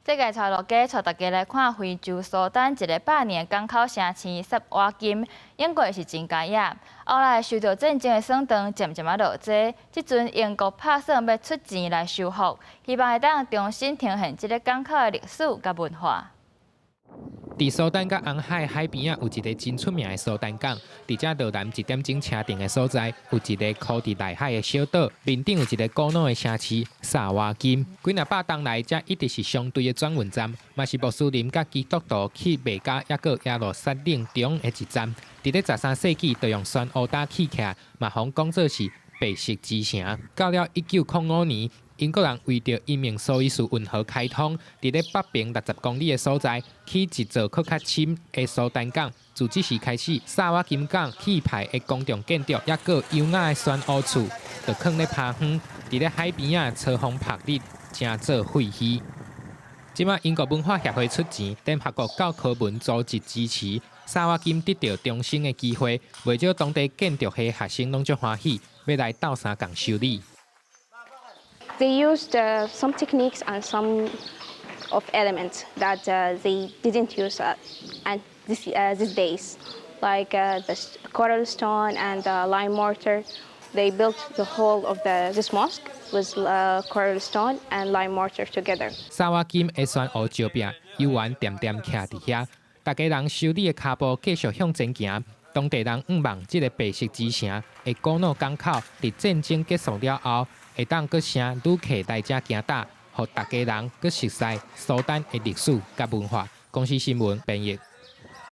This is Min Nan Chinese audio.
這个蔡樂家帶大家來看非洲蘇丹一个百年港口城市薩瓦金，英國是真驚訝。後來受著戰爭的損斷，漸漸仔落濟。這陣英國拍算欲出錢來修復，希望會當重新呈現這个港口的歷史佮文化。佇蘇丹佮紅海海邊仔有一个真出名的蘇丹港，佇遮落南一點鐘車程的所在，有一个箍佇內海的小島，面頂有一个古老的城市薩瓦金。幾若百冬來，遮一直是商隊的轉運站，嘛是穆斯林佮基督徒去麥加抑閣耶路撒冷中的一站。佇咧13世紀，就用酸烏焦起起來，嘛予人講做是白色之城。到了1905年，英國人為著因應蘇伊士運河開通，佇咧北爿60公里的所在，起一座閣較深的蘇丹港。自這時開始，薩瓦金港氣派的公眾建築，抑閣優雅的船塢厝，就囥咧拋遠，佇咧海邊仔吹風曝日，成做廢墟。這擺英國文化協會出錢，聯合國教科文組織支持，薩瓦金得著重生的機會，袂少當地建築系學生攏足歡喜，欲來鬥相共修理。 They used some techniques and some of elements that they didn't use and these days, like the coral stone and the lime mortar. They built the whole of this mosque with coral stone and lime mortar together. 薩瓦金的酸烏石壁猶原恬恬徛佇遐，逐家人修理的跤步繼續向前行。當地人向望這个白色之城的古老港口，佇戰爭結束了後，會當閣成旅客來遮行搭，予逐家人閣熟悉蘇丹的歷史佮文化。公視新聞編譯。